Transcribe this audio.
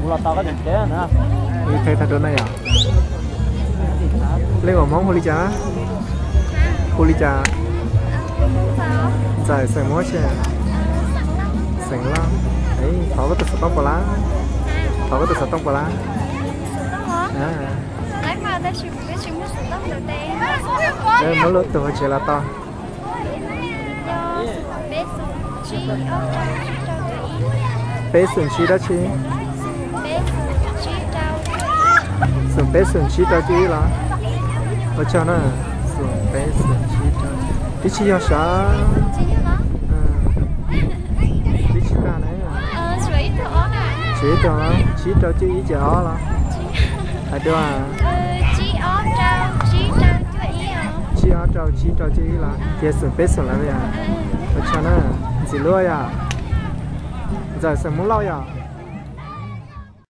Qhia tag rau nej yom. Leej ua Hmoob hu li cas? Hu li cas? Ntxawm xeem Muab tsi? Xeem Lauj. Thov koj tus xov tooj puas lawm? Thov koj tus xov tooj puas lawm? Muab lub tus hauv tsev los tau. Peb xoom tsib dab tsi? Xoom peb xoom tsib rau cuaj ib los? Ua tsaug na. Xoom peb xoom tsib rau, twb tsis yog sav. Twb tsis tag na. Tsib rau, tsib rau cuaj ib ces ob los? Hais dua. Tsib ob rau tsib rau cuaj ib los? Ces xoom peb xoom lawm yom. Ua tsaug na. Ntxim luaj yom. Ntxawm xeem Hmoob Lauj yom.